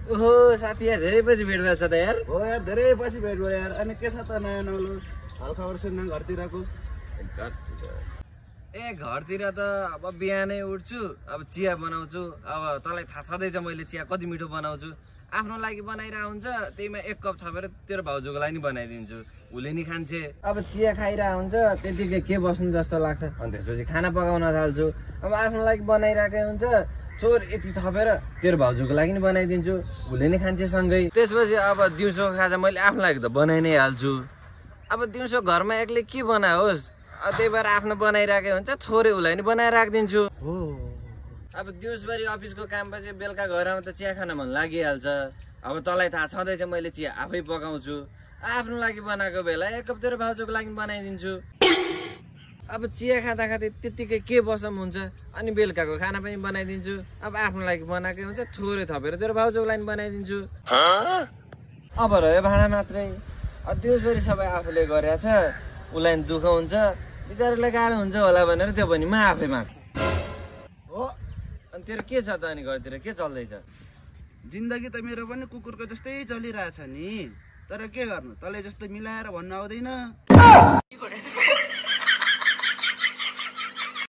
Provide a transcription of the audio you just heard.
ओहो साथी यार धेरै पछि भेट भएको छ त यार। हो यार धेरै पछि भेट भयो यार। अनि के छ त नयाँ नौलो हालखबर सुन्न घरतिरको? ए घरतिर त अब बिहानै उठ्छु, अब चिया बनाउँछु। अब तँलाई थाहा छँदैछ मैले चिया कति मिठो बनाउँछु। आफ्नो लागि बनाइरहेको हुन्छ, त्यहीमा 1 कप थपेर तेरो भाउजूको लागि नि बनाइदिन्छु। उसले नि खान्छे। अब चिया खाइरहेको हुन्छ त्यतिकै के बस्नु जस्तो लाग्छ, अनि त्यसपछि खाना पकाउन थाल्छु। अब आफ्नो लागि बनाइरहेकै हुन्छ, छोर यति थपेर तेरो भाउजूको लागि नि बनाइदिन्छु, उसले नि खान्छे सँगै। त्यसपछि अब दिउँसोको खाजा मैले आफ्नो लागि त बनाइ नै हाल्छु। अब दिउँसो घरमा एक्लै के बनाओस्, त्यही भएर आफ्नो बनाइरहेकै हुन्छ, छोरे उसलाई नि बनाएर राखिदिन्छु। हो अब दिउँसभरि अफिसको कामपछि बेलुका घर आउँदा चिया खान मन लागिहाल्छ। अब तँलाई थाहा छँदैछ मैले चिया आफै पकाउँछु। आफ्नो लागि बनाएको बेला 1 कप तेरो भाउजूको लागि बनाइदिन्छु। अब चिया खाँदा खाँदै त्यत्तिकै के बसम हुन्छ, अनि बेलुकाको खाना पनि बनाइदिन्छु। अब आफ्नो लागि बनाएकै हुन्छ, थोरै थपेर तेरो भाउजूको लागि बनाइदिन्छु। अब रह्यो भाँडा मात्रै। दिउँसभरि सबै आफूले गरेछ, उसलाई दुःख हुन्छ, बिचारालाई गाह्रो हुन्छ होला भनेर त्यो पनि म आफै माग्छु। हो अनि तेरो के छ त? अनि घरतिर के चल्दैछ? जिन्दगी त मेरो पनि कुकुरको जस्तै चलिरहेछ नि। तर के गर्नु, तँले जस्तो मिलाएर भन्नु आउँदैन।